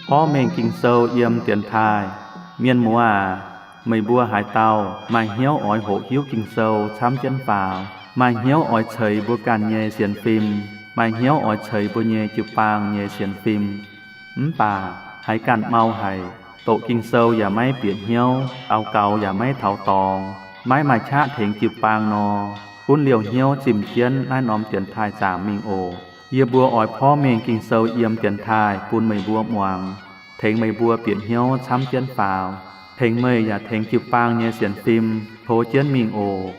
Porv mengh Ging-Sou yiem dienx taaih. Mienh muoz aac, meih mbuo haaix dauh maaih hnyouv oix hoqc hiuv Ging-Sou camv jienv faaux, maaih hnyouv oix ceix mbuo ganh nyei sienx fim, maaih hnyouv oix ceix mbuo nyei jiu-baang nyei sienx fim, mv baac haiz ganh mau haic, doqc Ging-Sou yaac maiv bieqc hnyouv, daux gaux yaac maiv taux dorngx, maiv maaih qaqv tengx jiu-baang nor, gunv liouh hnyouv zimh jienv naaiv norm dienx taaih zaangc mingh oc. Yie mbuo oix porv mengh Ging-Sou yiem dienx taaih bun meih mbuo muangx, tengx meih mbuo bieqc hnyouv camv jienv faaux, tengx meih yaac tengx jiu-baang nyei sienx fim tov jienv mingh oc.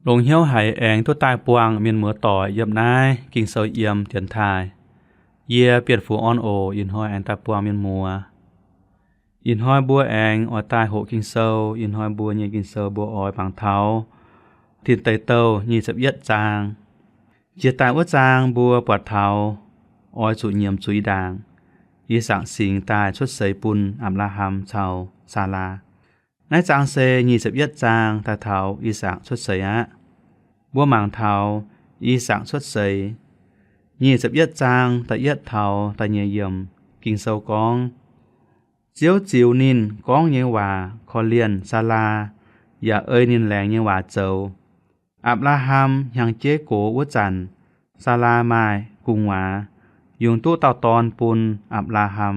Longc hnyouv haic aengx duqv daaih buangh mienh muoz doic yiem naaiv Ging-Sou yiem dienx taaih. Yie Bienh Fuc Orn oc. Ih hnoi aengx daaih buangh mienh muoz. Ih hnoi mbuo aengx oix daaih hoqc Ging-Sou. Ih hnoi mbuo nyei Ging-Sou mbuo oix mangc taux Tin Deic Douh nyic ziepc yietv zaang. Jiex daaih wuov zaang mbuo buatc taux oix zuqc nyiemc zuiz ndaangc I^sakc singx daaih cuotv seix bun Apc^laa^ham caux Saalaa. Naaiv zaang se nyic ziepc yietv zaang daaih taux I^sakc cuotv seix aqv. Mbuo mangc taux I^sakc cuotv seix. Nyic ziepc yietv zaang da'yietv taux da'nyeic yiemc, Ging-Sou gorngv, Ziouv ziux ninh gorngv nyei waac korv-lienh Saalaa, yaac ei ninh laengz nyei waac zoux. Apc^laa^ham hnyangx-jeiv gox wuov zanc, Saalaa maaih gu'nguaaz, yungz duqv dauh dorn bun Apc^laa^ham,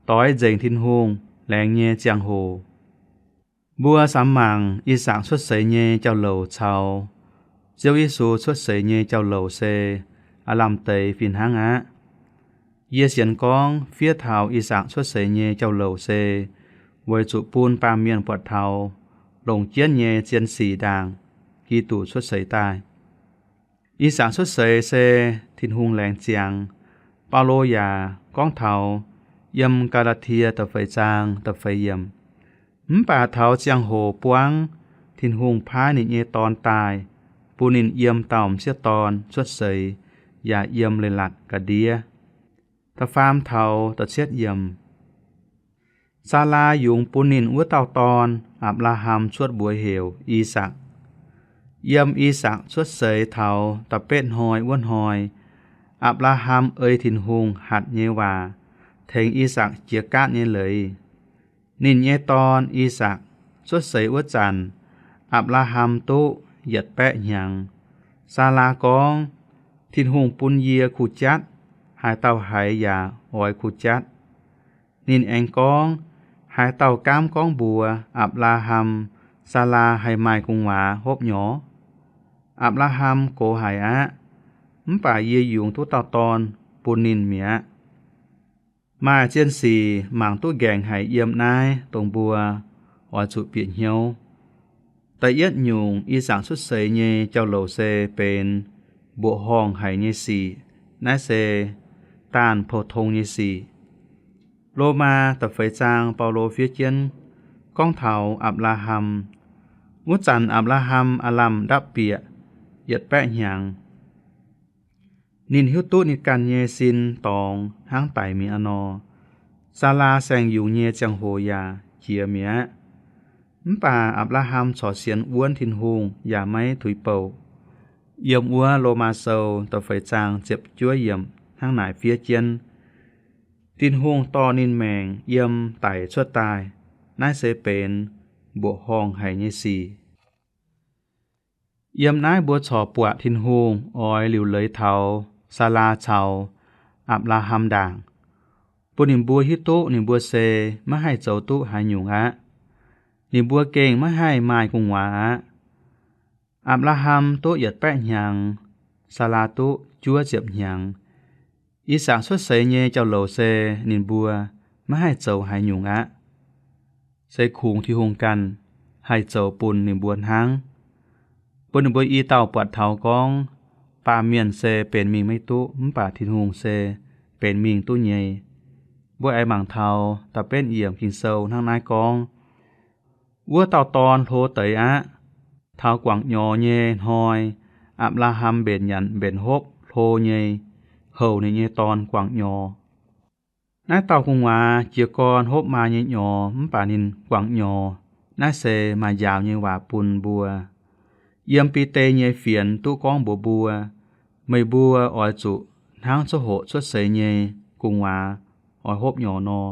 doix nzengc Tin-Hungh laengz nyei ziangh hoc. Mbuo samx mangc I^sakc cuotv seix nyei jauv-louc caux Ziouv Yesu cuotv seix nyei jauv-louc se aav lamh deix fih hnangv aqv. Yie sienx gorngv fiev taux I^sakc cuotv seix nyei jauv-louc se weic zuqc bun baamh mienh buatc taux longc jienv nyei zien sic ndaangc Giduc cuotv seix daaih. I^sakc cuotv seix se Tin-Hungh laengz ziangx. Baulo yaac gorngv taux yiem Gaa^laa^tie da'feix zaang da'feix yiemc, mv baac taux ziangh hoc buangv Tin-Hungh paaiv ninh nyei Dorn daaih, bun ninh yiem dauh m'sieqv dorn cuotv seix yaac yiem leiz-latc ga'ndiev. Da'faam taux da'cietv yiemc. Saalaa yungz bun ninh wuov dauh dorn, Apc^laa^ham, cuotv mbuox heuc I^sakc. Yiem I^sakc cuotv seix taux da'betv hnoi wuov hnoi, Apc^laa^ham ei Tin-Hungh hatc nyei waac tengx I^sakc jiex gaatv nyei leiz. Ninh nyei dorn, I^sakc, cuotv seix wuov zanc, Apc^laa^ham duqv yietc baeqv hnyangx. Saalaa gorngv, Tin-Hungh bun yie kuh jatv, haaix dauh haiz yaac oix kuh jatv. Ninh aengx gorngv, Haaix dauh gaamv gorngv mbuox Apc^laa^ham, Saalaa haih maaih gu'nguaaz hopv nyorx? Apc^laa^ham gox haic aqv, mv baac yie yungz duqv dauh dorn bun ninh mi'aqv. Maaih zien sic mangc duqv nqaengc haic yiem naaiv, dongh mbuo oix zuqc bieqc hnyouv. Da'yietv nyungc, I^sakc cuotv seix nyei jauv-louc se benx mbuoqc horngh haic nyei sic. Naaiv se daanh pou-tong nyei sic. Lomaa da'feix zaang Baulo fiev jienv gorngv taux Apc^laa^ham. Wuov zanc Apc^laa^ham aav lamh ndapv bieqc yietc baeqv hnyangx. Ninh hiuv duqv ninh ganh nyei sin dorngx hnangv daic mi'aqv nor, Saalaa saeng-yungz nyei ziangh hoc yaac jiex mi'aqv. Mv baac Apc^laa^ham corc sienx wuonv Tin-Hungh yaac maiv tuix bouc. Yiem wuov Lomaa Sou da'feix zaang ziepc juov yiemc hnangv naaic fiev jienv, Tin-Hungh dorh ninh maengc yiem daic cuotv daaih. Naaiv se benx mbuoqc horngh haic nyei sic. Yiem naaiv mbuo corc buatc Tin-Hungh oix liuc leiz taux Saalaa caux Apc^laa^ham ndaangc, bun ninh mbuo hiuv duqv ninh mbuo se maiv haih zoux duqv haaix nyungc aqv. Ninh mbuo gengh maiv haih maaih gu'nguaaz aqv. Apc^laa^ham duqv yietc baeqv hnyangx, Saalaa duqv juov ziepc hnyangx. I^sakc cuotv seix nyei jauv-louc se ninh mbuo maiv haih zoux haaix nyungc aqv. Se kungx Tin-Hungh ganh haih zoux bun ninh mbuo hnangv, bun ninh mbuo i dauh buatc taux gorngv baamh mienh se benx mingh maiv duqv, mv baac Tin-Hungh se benx mingh duqv nyei. Mbuo aengx mangc taux da'betv yiemc Ging-Sou hnangv naaiv gorngv, Wuov dauh dorn hlo deix aqv. Taux guangc nyorx nyei hnoi, Apc^laa^ham mbenc nyanc mbenc hopv hlo nyei, houc ninh nyei dorn guangc nyorx. Naaiv dauh gu'nguaaz jiez gorn hopv maa nyei nyorx mv baac ninh guangc nyorx. Naaiv se maaih njaaux nyei waac bun mbuo. Yiem Bide nyei fienx duqv gorngv mbuox mbuo, meih mbuo oix zuqc hnangv coqv hoqc cuotv seix nyei gu'nguaaz oix hopv nyorx nor,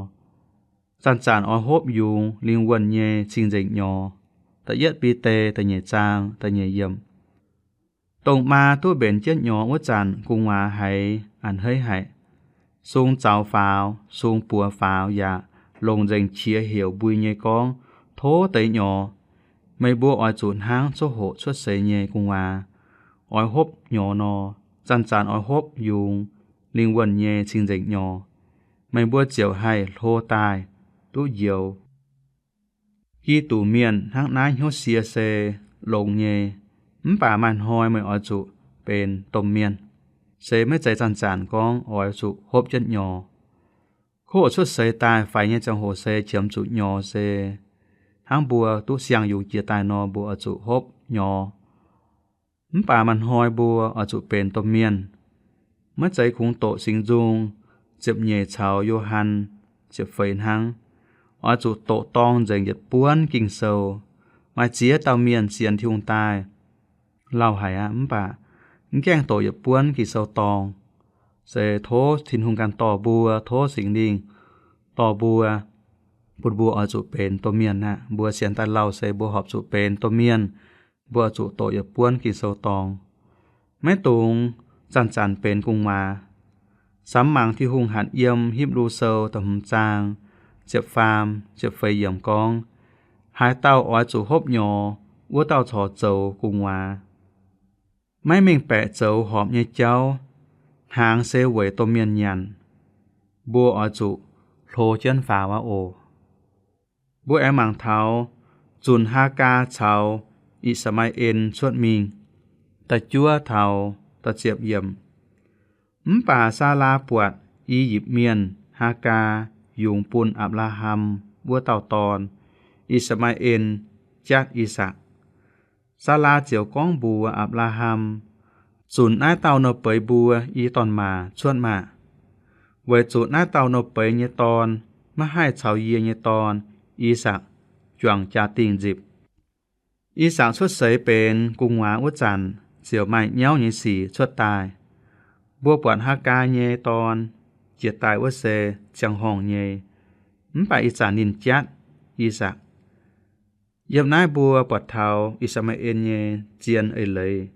zanc-zanc oix hopv yungz lingh wuonh nyei cing-nzengc nyorx. Da'yietv Bide da'nyeic zaang da'nyeic yiemc. Dongh maa duqv mbenc jienv nyorx wuov zanc gu'nguaaz haiz a'hneiv haic. Sung zaux faaux, sung buoz faaux yaac longc nzengc qiex heuc mbui nyei gorngv, Tov deix nyorx, meih mbuo oix zuqc hnangv coqv hoqc cuotv seix nyei gu'nguaaz oix hopv nyorx nor, zanc-zanc oix hopv yungz lingh wuonh nyei cing-nzengc nyorx. Meih mbuo ziouc haih hlo daaih duqv njoux. Giduc mienh hnangv naaiv hnyouv sie se longx nyei, mv baac maaih hnoi meih oix zuqc benx domh mienh, se maiv zeiz zanc-zanc gorngv oix zuqc hopv jienv nyorx. Coqv hoqc cuotv seix daaih faix nyei ziangh hoc se qiemx zuqc nyorx se hnangv mbuo duqv siang-yungz jiex daaih nor, mbuo oix zuqc hopv nyorx. Mv baac maaih hnoi mbuo oix zuqc benx domh mienh. Maiv zeiz kungx doqc Singx Nzung ziepc nyeic caux Yo^han ziepc feix hnangv. Oix zuqc doqc dorng nzengc yietc buonv Ging-Sou. Maaih ziex dauh mienh sienx Tin-Hungh daaih lauh haic aqv, mv baac mv gaengh doqc yietc buonv Ging-Sou dorng. Se tov Tin-Hungh ganh dorh mbuo, tov Singx Lingh dorh mbuo, bun mbuo oix zuqc benx domh mienh aqv. Mbuo sienx daaih lauh se mbuo horpc zuqc benx domh mienh. Mbuo oix zuqc doqc yietc buonv Ging-Sou dorng. Maiv dungx zanc-zanc benx gu'nguaaz. Samx mangc Tin-Hungh hatc yiem Hipv^lu Sou da'hmz zaang ziepc faam, ziepc feix yiemc gorngv, haaix dauh oix zuqc hopv nyorx, wuov dauh corc zoux gu'nguaaz. Maiv mengh baeqc zoux horpc nyei jauv, hnaangx se weic domh mienh nyanc. Mbuo oix zuqc hlo jienv faaux aqv oc. Mbuo aengx mangc taux zunc Haagaa caux I^saa^maa^en cuotv mingh, da'juov taux da'ziepc yiemc. Mv baac Saalaa buatc I^yipv Mienh, Haagaa, yungz bun Apc^laa^ham wuov dauh dorn, I^saa^maa^en, jatv I^sakc. Saalaa ziouc gorngv mbuox Apc^laa^ham, Zunc naaiv dauh nouh beiz mbuo i dorn-maac cuotv maah! Weic zuqc naaiv dauh nouh beiz nyei dorn maiv haih caux yie nyei dorn, I^sakc, juangc jaa-dingh nzipc. I^sakc cuotv seix benx gu'nguaaz wuov zanc ziouc maaih nyauv nyei sic cuotv daaih. Mbuo buatc Haagaa nyei dorn jiex daaih wuov se ziangh horngh nyei, mv baac ih zanc ninh jatv I^sakc. Yiem naaiv mbuo buatc taux I^saa^maa^en nyei zien eix-leiz.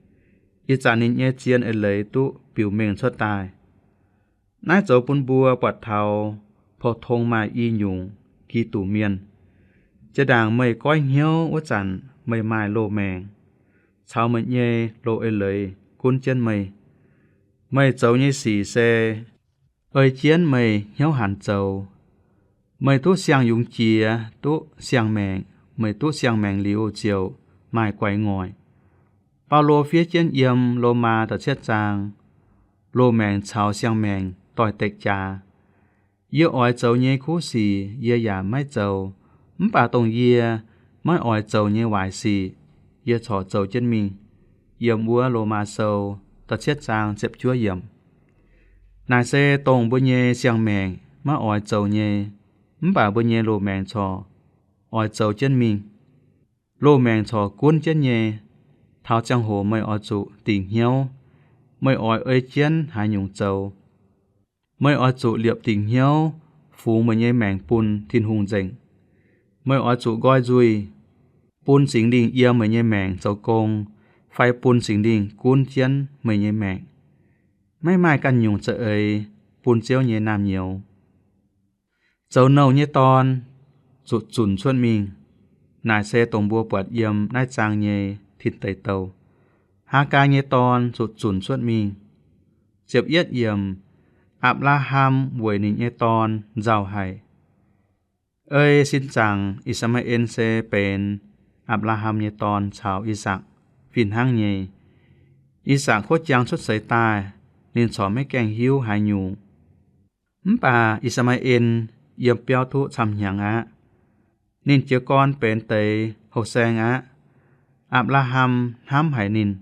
Ih zanc ninh nyei zien eix-leiz duqv biux mengh cuotv daaih. Naaiv zoux bun mbuo buatc taux pou-tong maaih i nyungc Giduc Mienh. Jiex ndaangc meih goiv hnyouv wuov zanc meih maaih loz-maengc, caux meih nyei loz-eix-leiz gunv jienv meih. Meih zoux nyei sic se ei jienv meih hnyouv hanc zoux. Meih duqv siang-yungz jiex, duqv siang-maengc. Meih duqv siang-maengc liuz ziouc maaih guaix ngoic. Baulo fiev jienv yiem Lomaa da'cietv zaang, loz-maengc caux siang-maengc doix-dekc jaax. Yie oix zoux nyei kuv sic yie yaac maiv zoux, mv baac dongh yie maiv oix zoux nyei waaic sic, yie corc zoux jienv mingh. Yiem wuov Lomaa Sou da'cietv zaang ziepc juov yiemc. Naaic se dongh mbuo nyei siang-maengc maiv oix zoux nyei, mv baac mbuo nyei loz-maengc corc oix zoux jienv mingh. Loz-maengc corc gunv jienv nyei. Taux ziangh hoc meih oix zuqc dingc hnyouv. Meih oix ei jienv haaix nyungc zoux? Meih oix zuqc liepc dingc hnyouv fungx meih nyei maengc bun Tin-Hungh nzengc. Meih oix zuqc nqoi nzuih, bun Singx Lingh yiem meih nyei maengc zoux gong, fai bun Singx Lingh gunv jienv meih nyei maengc. Maiv maaih ganh nyungc za'eix bun Ziouv nyei naamh nyouz. Zoux nouh nyei dorn zuqc zunc cuotv mingh. Naaic se dongh mbuo buatc yiem naaiv zaang nyei tin deic douh. Haagaa nyei dorn zuqc zunc cuotv mingh. Ziepc yietv yiemc, Apc^laa^ham weic ninh nyei dorn nzauh haic. Ei sin zaangc I^saa^maa^en se benx Apc^laa^ham nyei dorn caux I^sakc fih hnangv nyei. I^sakc kuov jang cuotv seix daaih, ninh corc maiv gaengh hiuv haaix nyungc. Mv baac I^saa^maa^en yiem biauv duqv camv hnyangx aqv. Ninh jiez gorn benx deix houh saeng aqv. Apc^laa^ham hnamv haic ninh,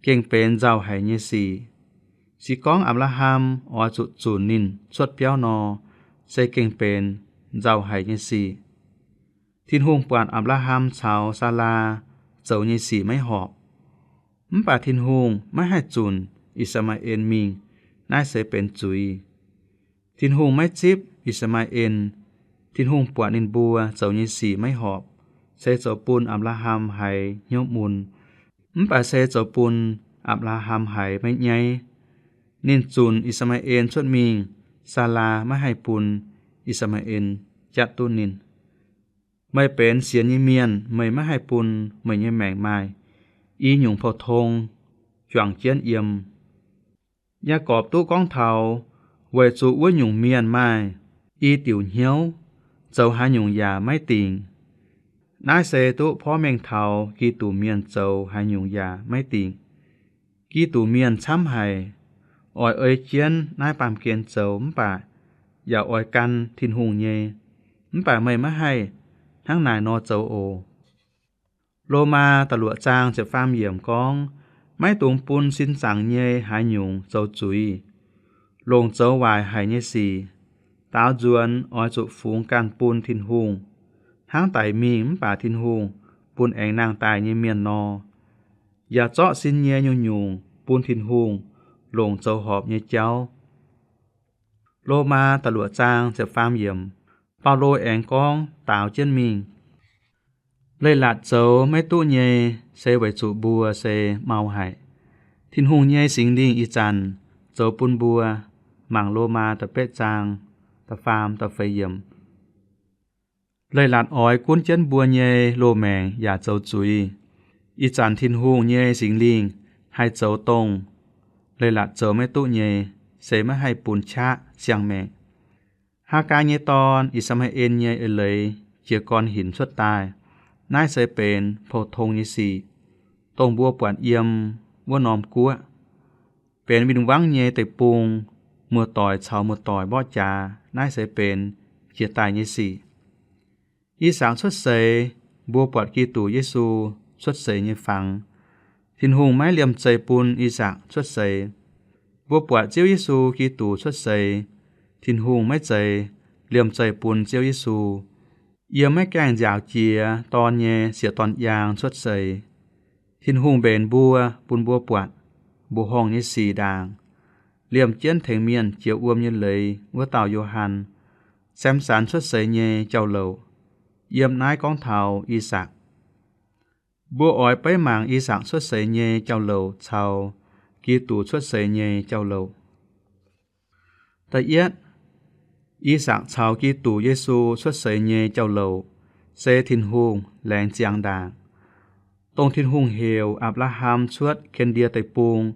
gengh benx nzauh haic nyei sic. Se gorngv Apc^laa^ham oix zuqc zunc ninh cuotv biauv nor, se gengh benx nzauh haic nyei sic. Tin-Hungh buatc Apc^laa^ham caux Saalaa zoux nyei sic maiv horpc, mv baac Tin-Hungh maiv haih zunc I^saa^laa^en mingh. Naaiv se benx zuiz. Tin-Hungh maiv zipv I^saa^laa^en. Tin-Hungh buatc ninh mbuo zoux nyei sic maiv horpc, se zoux bun Apc^laa^ham haiz hnyouv mun, mv baac se zoux bun Apc^laa^ham haiz maiv nyaiv. Ninh zunc I^saa^laa^en cuotv mingh, Saalaa maiv haih bun I^saa^laa^en jatv duqv ninh. Meih benx sienx nyei mienh, meih maiv haih bun meih nyei maengc maaih i nyungc pou-tong juangc jienv yiem. Yaagorpc duqv gorngv taux weic zuqc wuov nyungc mienh maaih i diuc hnyouv, zoux haaix nyungc yaac maiv dingc. Naaiv se duqv porv mengh taux Giduc Mienh zoux haaix nyungc yaac maiv dingc. Giduc Mienh camv haic, oix ei jienv naaiv baamh gen zoux mv baac yaac oix gan Tin-Hungh nyei. Mv baac meih maiv haih hnangv naaic nor zoux oc. Lomaa da'luoqc zaang ziepc faam yiemc gorngv, maiv dungx bun sin zaangc nyei haaix nyungc zoux zuiz, longc zoux waaic haic nyei sic. Daaux nzuonx oix zuqc fungx ganh bun Tin-Hungh, hnangv daic mingh mv baac Tin-Hungh bun aengx nangh daaih nyei mienh nor. Yaac zorqv sin nyei nyungc-nyungc bun Tin-Hungh, longc zoux horpc nyei jauv. Lomaa da'luoqc zaang ziepc faam yiemc, Baulo aengx gorngv daaux jienv mingh. Leiz-latc zoux maiv duqv nyei se weic zuqc mbuo se mau haic. Tin-Hungh nyei Singx Lingh ih zanc zoux bun mbuo, mangc Lomaa da'betv zaang da'faam da'feix yiemc. Leiz-latc oix gunv jienv mbuo nyei loz-maengc yaac zoux zuiz. Ih zanc Tin-Hungh nyei Singx Lingh haih zoux dongh leiz-latc zoux maiv duqv nyei, se maiv haih bun qaqv siang-maengc. Haagaa nyei dorn, I^saa^laa^en nyei eix-leiz, jiez gorn hinc cuotv daaih. Naaiv se benx pou-tong nyei sic, dongh mbuo buatc yiem wuov norm guoqv. Benx win-wangv nyei deic-bung, muoz-doic caux muoz-doic mborqv jaax. Naaiv se benx jiex daaih nyei sic. I^sakc cuotv seix, mbuo buatc Giduc Yesu cuotv seix nyei fangx. Tin-Hungh maiv liemh zeih bun I^sakc cuotv seix. Mbuo buatc Ziouv Yesu Giduc cuotv seix. Tin-Hungh maiv zeiz liemh zeih bun Ziouv Yesu. Yiem maiv gaengh nziaauc jiex dorn nyei sieqv dorn yaang cuotv seix. Tin-Hungh mbenc mbuo, bun mbuo buatc mbuoqc horngh nyei sic ndaangc, liemh jienv tengx mienh jiex wuom nyei leiz wuov dauh Yo^han. Sem^san cuotv seix nyei jauv-louc, yiem naaiv gorngv taux I^sakc. Mbuo oix beiv mangc I^sakc cuotv seix nyei jauv-louc caux Giduc cuotv seix nyei jauv-louc. Da'yietv, I^sakc caux Giduc Yesu cuotv seix nyei jauv-louc se Tin-Hungh laengz ziangx ndaangc. Dongh Tin-Hungh heuc Apc^laa^ham cuotv Ken^ndie Deic-Bung,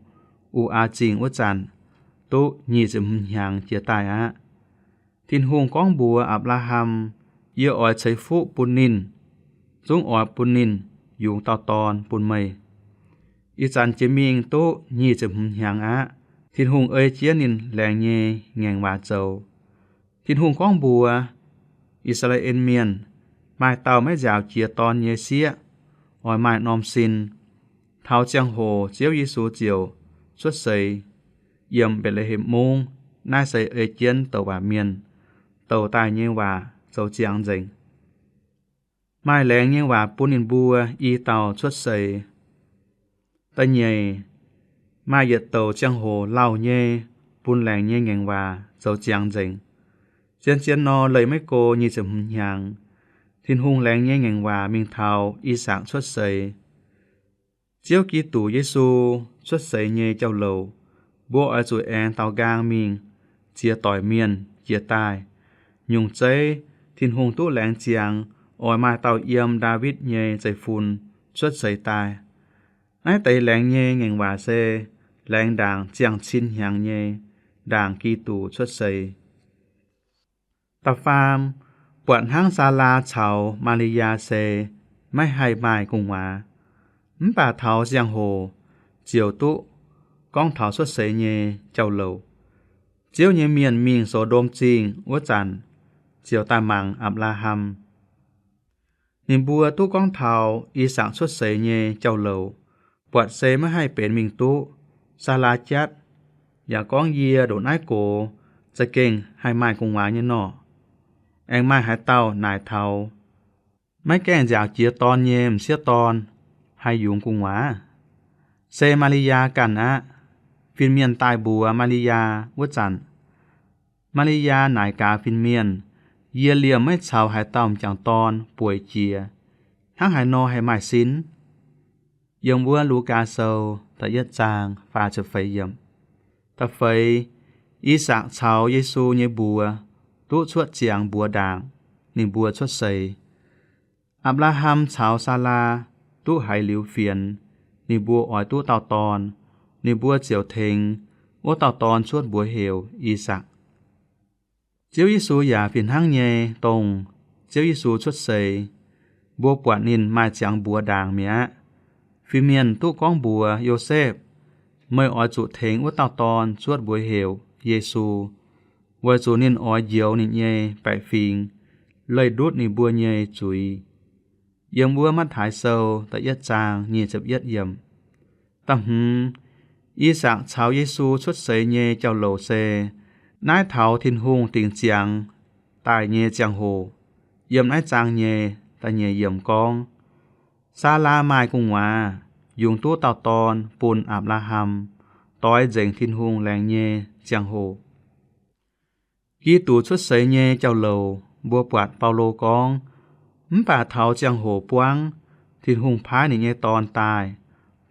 Ur^aa Zingh wuov zanc, duqv nyic ziepc hmz hnyangx jiez daaih aqv. Tin-Hungh gorngv mbuox Apc^laa^ham, Yie oix ceix fuqv bun ninh, zungv oix bun ninh yungz dauh dorn bun meih. Ih zanc jiex mingh duqv nyic ziepc hmz hnyangx aqv. Tin-Hungh ei jienv ninh laengz nyei ngaengc waac zoux. Tin-Hungh gorngv mbuox I^saa^laa^en Mienh, maaih dauh maiv nziaauc jiex dorn nyei sieqv oix maaih norm sin. Taux ziangh hoc Ziouv Yesu ziouc cuotv seix yiem Mbetc^le^hem Mungv. Naaiv se ei jienv douc waac mienh douc daaih nyei waac zoux ziangx nzengc. Maaih laengz nyei waac bun ninh mbuo i dauh cuotv seix. Da'nyeic, maaih yietc douc ziangh hoc lauh nyei bun laengz nyei ngaengc waac zoux ziangx nzengc. Zien-zien nor, leih maiv go nyic ziepc hmz hnyangx, Tin-Hungh laengz nyei ngaengc waac mingh taux I^sakc cuotv seix. Ziouv Giduc Yesu cuotv seix nyei jauv-louc, mbuo oix zuqc aengx daaux nqaang mingh ziex doic mienh jiez daaih. Nyungc zeiv, Tin-Hungh duqv laengz ziangx oix maaih dauh yiem Ndaawitv nyei zeiv-fun cuotv seix daaih. Naaiv deix laengz nyei ngaengc waac se laengz ndaangc ziangh cin hnyangx nyei ndaangc Giduc cuotv seix. Da'faam, buatc hnangv Saalaa caux Maa^li^yaa se maiv haih maaih gu'nguaaz, mv baac taux ziangh hoc ziouc duqv gorngv taux cuotv seix nyei jauv-louc. Ziouv nyei mienh mingh So^ndom Zingh wuov zanc, ziouc daaih mangc Apc^laa^ham. Ninh mbuo duqv gorngv taux I^sakc cuotv seix nyei jauv-louc, buatc se maiv haih benx mingh duqv. Saalaa jatv, yaac gorngv, Yie ndoqc naaiv gox za'gengh haih maaih gu'nguaaz nyei nor. Aengx maaih haaix dauh naaic taux, maiv gaengh nziaauc jiex dorn nyei m'sieqv dorn haih yungz gu'nguaaz? Se Maa^li^yaa ganh aqv. Fin-mienh daaih mbuox Maa^li^yaa wuov zanc, Maa^li^yaa naaic gaax fin-mienh, Yie liemh maiv caux haaix dauh m'jangc dorn bueix jiex. Hnangv haaix nor haih maaih sin? Yiem wuov Lugaa Sou da'yietv zaang faah ziepc feix yiemc. Da'feix, I^sakc caux Yesu nyei mbuox duqv cuotv ziangx mbuox ndaangc, ninh mbuo cuotv seix. Apc^laa^ham caux Saalaa duqv haiz liuz fienx ninh mbuo oix duqv dauh dorn, ninh mbuo ziouc tengx wuov dauh dorn cuotv mbuox heuc I^sakc. Ziouv Yesu yaac fih hnangv nyei, dongh Ziouv Yesu cuotv seix, mbuo buatc ninh maaih ziangx mbuox ndaangc mi'aqv. Fin-mienh duqv gorngv mbuox Yosepv, Meih oix zuqc tengx wuov dauh dorn cuotv mbuox heuc Yesu, weic zuqc ninh oix njoux ninh nyei baeqc fingx, leih ndutv ninh mbuo nyei zuiz. Yiem wuov Matv^taai Sou da'yietv zaang nyic ziepc yietv yiemc. Da'hmz, I^sakc caux Yesu cuotv seix nyei jauv-louc se naaiv taux Tin-Hungh dingc ziangx daaih nyei ziangh hoc. Yiem naaiv zaang nyei da'nyeic yiemc gorngv, Saalaa maaih gu'nguaaz, yungz duqv dauh dorn bun Apc^laa^ham, doix nzengc Tin-Hungh laengz nyei ziangh hoc. Giduc cuotv seix nyei jauv-louc mbuo buatc Baulo gorngv, Mv baac taux ziangh hoc buangv, Tin-Hungh paaiv ninh nyei Dorn daaih,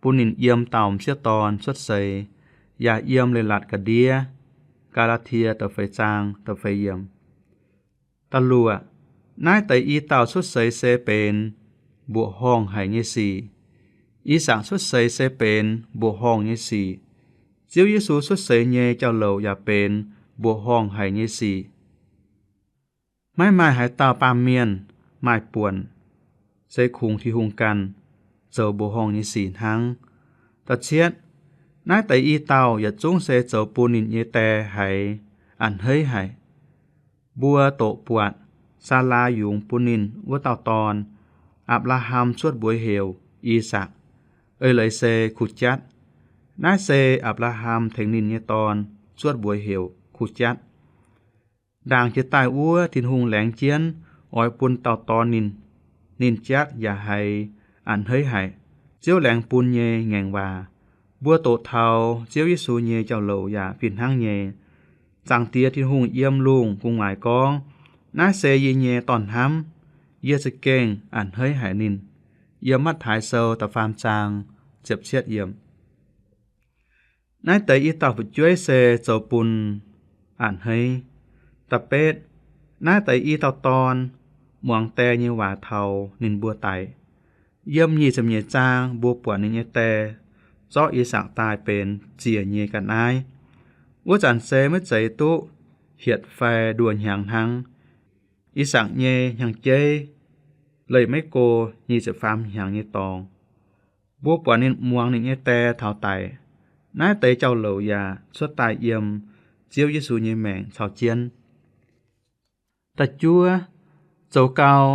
bun ninh yiem dauh m'sieqv dorn cuotv seix, yaac yiem leiz-latc ga'ndiev. Gaa^laa^tie da'feix zaang da'feix yiemc. Da'luoqc, naaiv deix i dauh cuotv seix se benx mbuoqc horngh haic nyei sic. I^sakc cuotv seix se benx mbuoqc horngh nyei sic. Ziouv Yesu cuotv seix nyei jauv-louc yaac benx mbuoqc horngh haic nyei sic. Maiv maaih haaix dauh baamh mienh maaih buonc, se kungx Tin-Hungh ganh, zoux mbuoqc horngh nyei sic hnangv. Da'cietv, naaiv deix i dauh yietc zungv se zoux bun ninh nyei die haiz a'hneiv haic. Mbuo doqc buatc Saalaa yungz bun ninh wuov dauh dorn, Apc^laa^ham, cuotv mbuox heuc I^sakc, eix leiz se Kuh Jatv. Naaiv se Apc^laa^ham tengx ninh nyei dorn cuotv mbuox heuc Kuh Jatv. Ndaangc jiex daaih wuov, Tin-Hungh laengz jienv oix bun dauh dorn ninh, ninh jatv yaac haiz a'hneiv haic. Ziouv laengz bun nyei ngaengc waac. Mbuo doqc taux Ziouv Yesu nyei jauv-louc yaac fih hnangv nyei. Zaangc Diex Tin-Hungh yiem lungh gu'nguaaic gorngv, Naaiv se yie nyei Dorn-hnamv, yie za'gengh a'hneiv haic ninh. Yiem Matv^taai Sou da'faam zaang ziepc cietv yiemc. Naaiv deix i dauh fu'jueiv se zoux bun a'hneiv. Da'betv, naaiv deix i dauh dorn muangx die nyei waac taux ninh mbuo daic. Yiem nyic ziepc nyeic zaang mbuo buatc ninh nyei die zorqv I^sakc daaih benx ziec nyei ga'naaiv. Wuov zanc se maiv zeiz duqv hietc fai nduoh hnyangx hnangv. I^sakc nyei hnyangx-jeiv leih maiv go nyic ziepc faam hnyangx nyei dorngx. Mbuo buatc ninh muangx ninh nyei die taux daic. Naaiv deix jauv-louc yaac cuotv daaih yiem Ziouv Yesu nyei maengc caux jienv. Da'juov, zoux gau,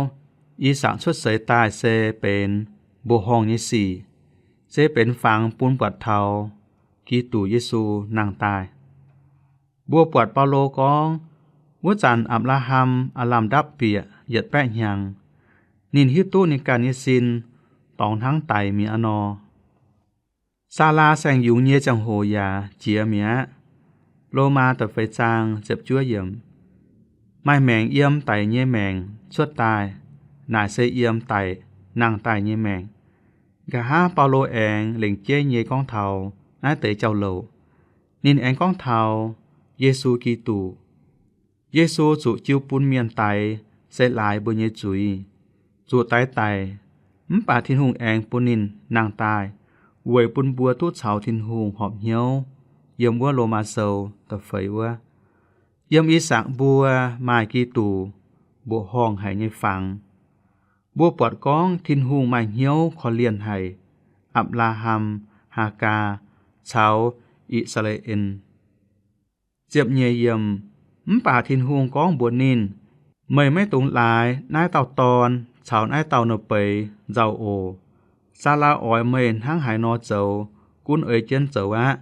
I^sakc cuotv seix daaih se benx mbuoqc horngh nyei sic, se benx fangx bun buatc taux Giduc Yesu nangh daaih. Mbuo buatc Baulo gorngv, wuov zanc Apc^laa^ham aav lamh ndapv bieqc yietc baeqv hnyangx, ninh hiuv duqv ninh ganh nyei sin dorngx hnangv daic mi'aqv nor. Saalaa saeng-yungz nyei ziangh hoc yaac jiex mi'aqv. Lomaa da'feix zaang ziepc juov yiemc. Maaih maengc yiem daic nyei maengc cuotv daaih, naaic se yiem daic nangh daaih nyei maengc. Nqa'haav Baulo aengx lengc jeiv nyei gorngv taux naaiv deix jauv-louc. Ninh aengx gorngv taux Yesu Giduc. Yesu zuqc jiu bun mienh daix se laaix mbuo nyei zuiz, zuqc daix daic, mv baac Tin-Hungh aengx bun ninh nangh daaih, weic bun mbuo duqv caux Tin-Hungh horpc hnyouv. Yiem wuov Lomaa Sou da'feix wuov. Yiem I^sakc mbuo maaih Giduc mbuoqc horngh haic nyei fangx. Mbuo buatc gorngv Tin-Hungh maaih hnyouv korv-lienh haic Apc^laa^ham, Haagaa caux I^saa^laa^en. Ziepc nyeic yiemc, mv baac Tin-Hungh gorngv mbuox ninh, Meih maiv dungx laaix naaiv dauh dorn caux naaiv dauh nouh beiz nzauh oc. Saalaa oix meih hnangv haaix nor zoux gunv ei jienv zoux aqv,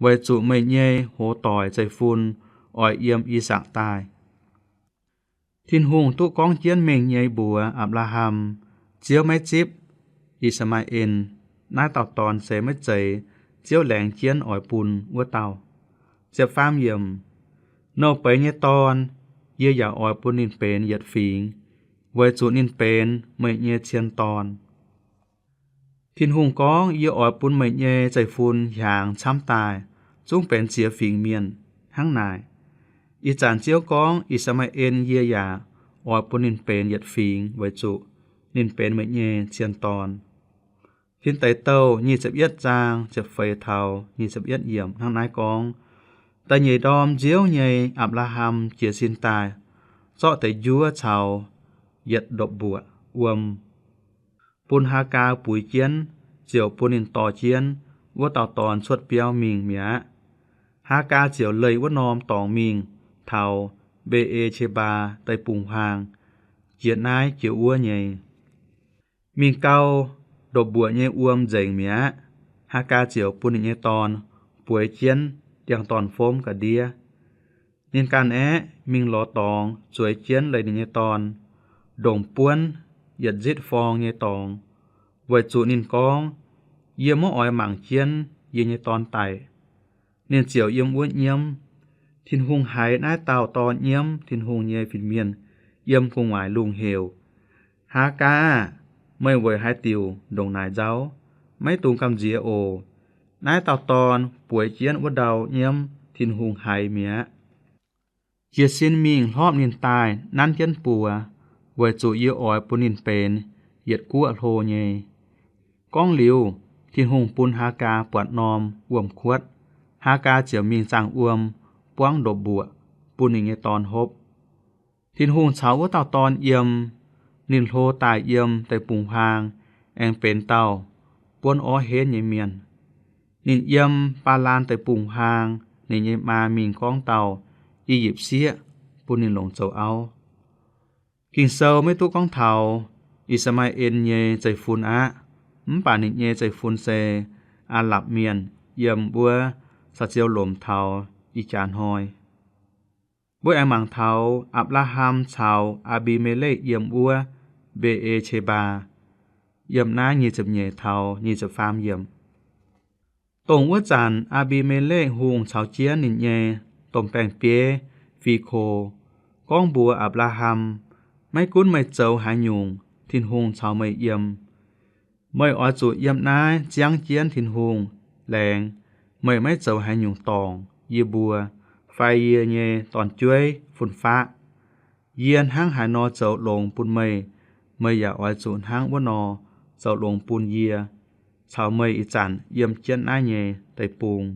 weic zuqc meih nyei hoz doic zeiv-fun oix yiem I^sakc daaih. Tin-Hungh duqv gorngv jienv mengh nyei mbuox Apc^laa^ham, Ziouv maiv zipv I^saa^maa^en. Naaiv dauh dorn se maiv zeiz Ziouv laengz jienv oix bun wuov dauh. Ziepc faam yiemc, Nouh beiz nyei dorn, yie yaac oix bun ninh benx yietc fingx, weic zuqc ninh benx meih nyei cien dorn. Tin-Hungh gorngv, Yie oix bun meih nyei zeiv-fun hiaangx camv daaih, zungv benx ziex fingx mienh. Hnangv naaic, ih zanc Ziouv gorngv, I^saa^maa^en yie yaac oix bun ninh benx yietc fingx weic zuqc ninh benx meih nyei cien dorn. Tin Deic Douh nyic ziepc yietv zaang ziepc feix taux nyic ziepc yietv yiemc hnangv naaiv gorngv, Da'nyeic ndorm nziouv nyei Apc^laa^ham jiez sin daaih, zorqv deix njuov caux yietc ndopv-mbuoqc wuom bun Haagaa buix jienv, ziouc bun ninh dorh jienv wuov dauh dorn cuotv biauv mingh mi'aqv. Haagaa ziouc leih wuov norm dorngx mingh taux Mbe^e^qe^mbaa Deic-Bung-Huaang, jiex naaiv jiex wuov nyei. Mingh gau, ndopv-mbuoqc nyei wuom nzengc mi'aqv. Haagaa ziouc bun ninh nyei dorn bueix jienv ndiangx-dorn-fomv ga'ndiev. Ninh ganh aeqv, mingh lorz dorngx zueiz jienv leih ninh nyei dorn, ndongc buonv yietc nzitv forng nyei dorngx, weic zuqc ninh gorngv, Yie maiv oix mangc jienv yie nyei dorn daic. Ninh ziouc yiem wuov nyiemv. Tin-Hungh haiz naaiv dauh dorn nyiemv Tin-Hungh nyei fin-mienh yiem gu'nguaaic lungh heuc, Haagaa aah! Meih weic haaix diuc ndongc naaic nzauv? Maiv dungx gamh nziex oc. Naaiv dauh dorn bueix jienv wuov ndau nyiemv Tin-Hungh haiz mi'aqv. Jiez sin mingh hlorpv ninh daaih nanv jienv buoz, weic zuqc yie oix bun ninh benx yietc guoqv hlo nyei. Gorngv liuz, Tin-Hungh bun Haagaa buatc norm wuom-kuotv. Haagaa ziouc mingh zaangh wuom buangv ndopv-mbuoqc bun ninh nyei dorn hopv. Tin-Hungh caux wuov dauh dorn yiem. Ninh hlo daaih yiem deic-bung-huaang aengx benx dauh buonv orv henv nyei mienh. Ninh yiem Baalaan Deic-Bung-Huaang. Ninh nyei maa mingh gorngv dauh I^yipv sieqv bun ninh longc zoux auv. Ging-Sou maiv duqv gorngv taux I^saa^maa^en nyei zeiv-fun aqv. Mv baac ninh nyei zeiv-fun se Aa^lapc Mienh, yiem wuov saa-ziou lomc taux ih jaax hnoi. Mbuo aengx mangc taux Apc^laa^ham caux Aa^mbi^me^lekv yiem wuov Mbe^e^qe^mbaa, yiem naaiv nyic ziepc nyeic taux nyic ziepc faam yiemc. Dongh wuov zanc Aa^mbi^me^lekv Hungh caux jienv ninh nyei domh baeng-bieiv, Fiko, gorngv mbuox Apc^laa^ham, Maiv gunv meih zoux haaix nyungc, Tin-Hungh caux meih yiem. Meih oix zuqc yiem naaiv ziangv jienv Tin-Hungh, laengz meih maiv zoux haaix nyungc dorngc yie mbuo fai yie nyei dorn-jueiv fun-faqv. Yie hnangv haaix nor zoux longx bun meih, meih yaac oix zuqc hnangv wuov nor zoux longx bun yie caux meih ih zanc yiem jienv naaiv nyei deic-bung.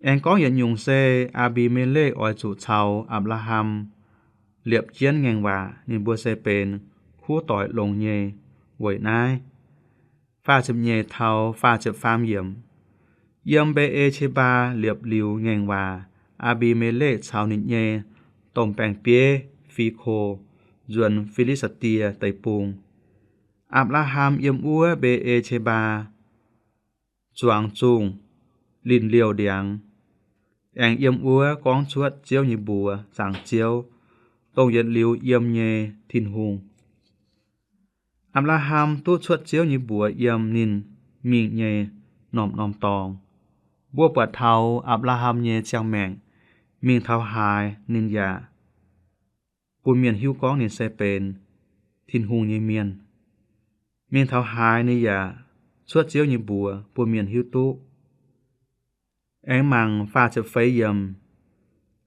Aengx gorngv yietc nyungc se, Aa^mbi^me^lekv oix zuqc caux Apc^laa^ham liepc jienv ngaengc waac. Ninh mbuo se benx kuv doic longx nyei weic naaiv. Faah ziepc nyeic taux faah ziepc faam yiemc. Yiem Mbe^e^qe^mbaa liepc liuz ngaengc waac, Aa^mbi^me^lekv caux ninh nyei domh baeng-bieiv, Fiko, nzuonx Fi^li^saa^die Deic-Bung. Apc^laa^ham yiem wuov Mbe^e^qe^mbaa zuangx zungh linh liouh ndiangx, aengx yiem wuov gorngv cuotv Ziouv nyei mbuox zaangc Ziouv, dongh yietc liuz yiem nyei Tin-Hungh. Apc^laa^ham duqv cuotv Ziouv nyei mbuox yiem ninh mingh nyei norm-norm dorngx. Mbuo buatc taux Apc^laa^ham nyei ziangh maengc mingh taux haaix ninh yaac bun mienh hiuv gorngv ninh se benx Tin-Hungh nyei mienh. Mingh taux haaix ninh yaac cuotv Ziouv nyei mbuox bun mienh hiuv duqv. Aengx mangc faah ziepc feix yiemc.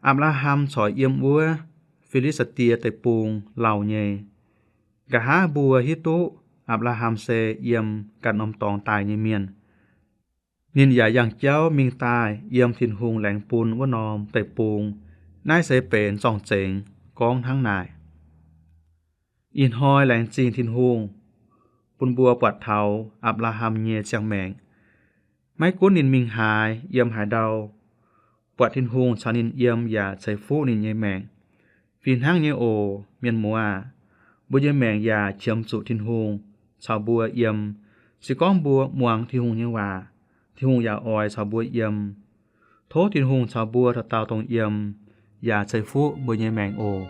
Apc^laa^ham corc yiem wuov Fi^li^saa^die Deic-Bung lauh nyei. Nqa'haav mbuo hiuv duqv Apc^laa^ham se yiem ganh norm dorngx daaih nyei mienh. Ninh yaac yangh jauv mingh daaih yiem Tin-Hungh laengz bun wuov norm deic-bung. Naaiv se benx zorng-zengx gorngv hnangv naaic. Ih hnoi laengz zingh Tin-Hungh bun mbuo buatc taux Apc^laa^ham nyei ziangh maengc. Maiv gunv ninh mingh haaix, yiem haaix ndau, buatc Tin-Hungh caux ninh yiem yaac ceix fuqv ninh nyei maengc. Fih hnangv nyei oc, mienh muoz aac. mbuo nyei maengc yaac qiemx zuqc Tin-Hungh caux mbuo yiem. Se gorngv mbuo muangx Tin-Hungh nyei waac, Tin-Hungh yaac oix caux mbuo yiem. Tov Tin-Hungh caux mbuo dauh dauh dongh yiem, yaac ceix fuqv mbuo nyei maengc oc.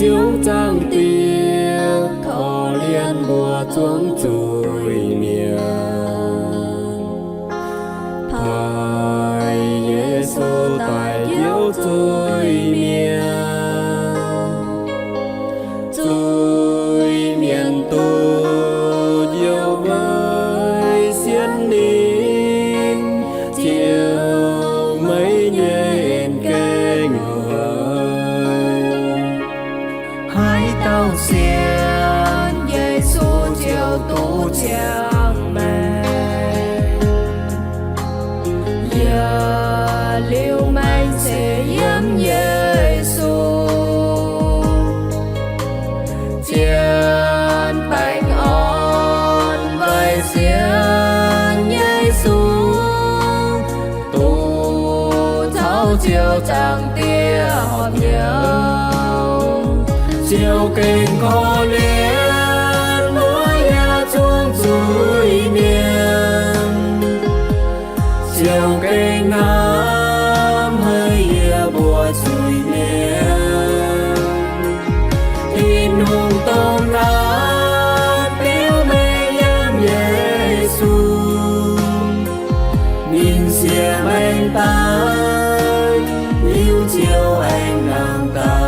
九章的可怜我总罪免。 Paaix Yesu daaih liuz zuiz-mienh, zuiz-mienh duqv njoux weic sienx ninh, ziouc maiv nyei en gaengh wuov. Haaix dauh sienx Yesu ziouc duqv ziangh maengc. Yiem liuz maengc se yiem Yesu. Zien baengh orn weic sienx Yesu, duqv caux Ziouv Zaangc Diex horpc hnyouv. Ziouv gengh korv-lienh mbuo yaac zungv zuiz-mienh. Ziouv gengh hnamv haic yie mbuo zuiz-mienh. Tin-Hungh dongh naaiv biux mengh yiem Yesu. Ninh siex maengc daaih, liuz Ziouv aengx nangh daaih.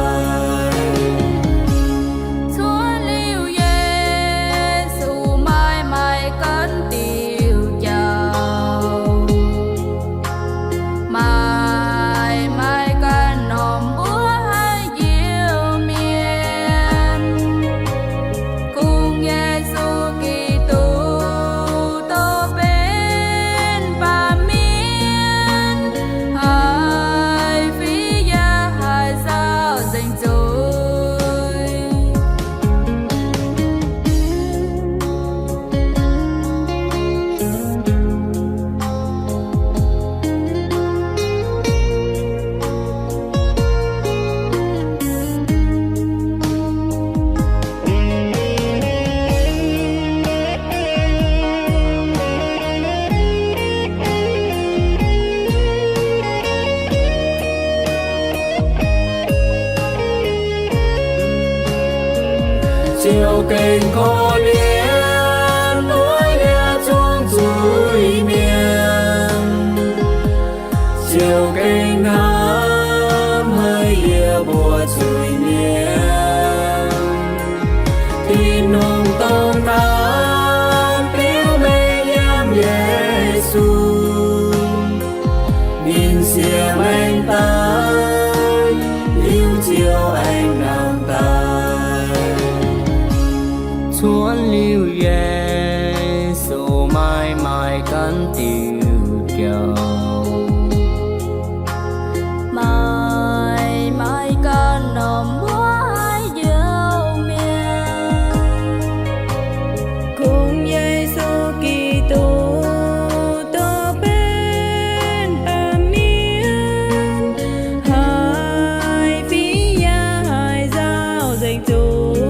Cuotv liuz Yesu maaih maaih ganh diuh jauv. Maaih maaih ganh norm mbuo haih njoux mienh. Kungx Yesu Giduc dorh benx baamh mienh, haih fih yaac haih nzauh nzengc zuiz. Ziouv gengh korv-lienh mbuo yaac zungv zuiz-mienh. Ziouv gengh hnamv haic yie mbuo zuiz-mienh. Tin-Hungh dongh naaiv biux mengh yiem Yesu. Ninh siex maengc daaih, liuz Ziouv aengx nangh daaih. Cuotv liuz Yesu maaih maaih ganh diuh jauv. Maaih maaih ganh norm mbuo haih njoux mienh. Kungx Yesu Giduc dorh benx baamh mienh, haih fih yaac haih nzauh nzengc zuiz.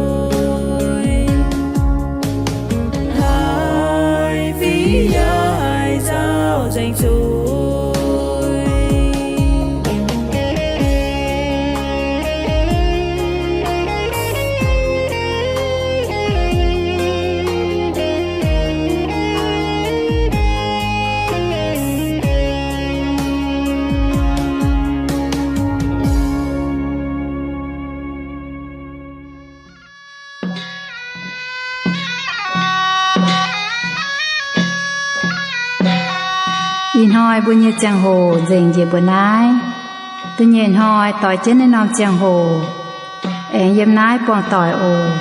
Haih fih yaac haih nzauh nzengc zuiz. Ih hnoi mbuo nyei ziangh hoc nzengc njiec mbuo naaiv. Da'nyeic hnoi doix jienv naaiv norm ziangh hoc, aengx yiem naaiv buangh doic oc.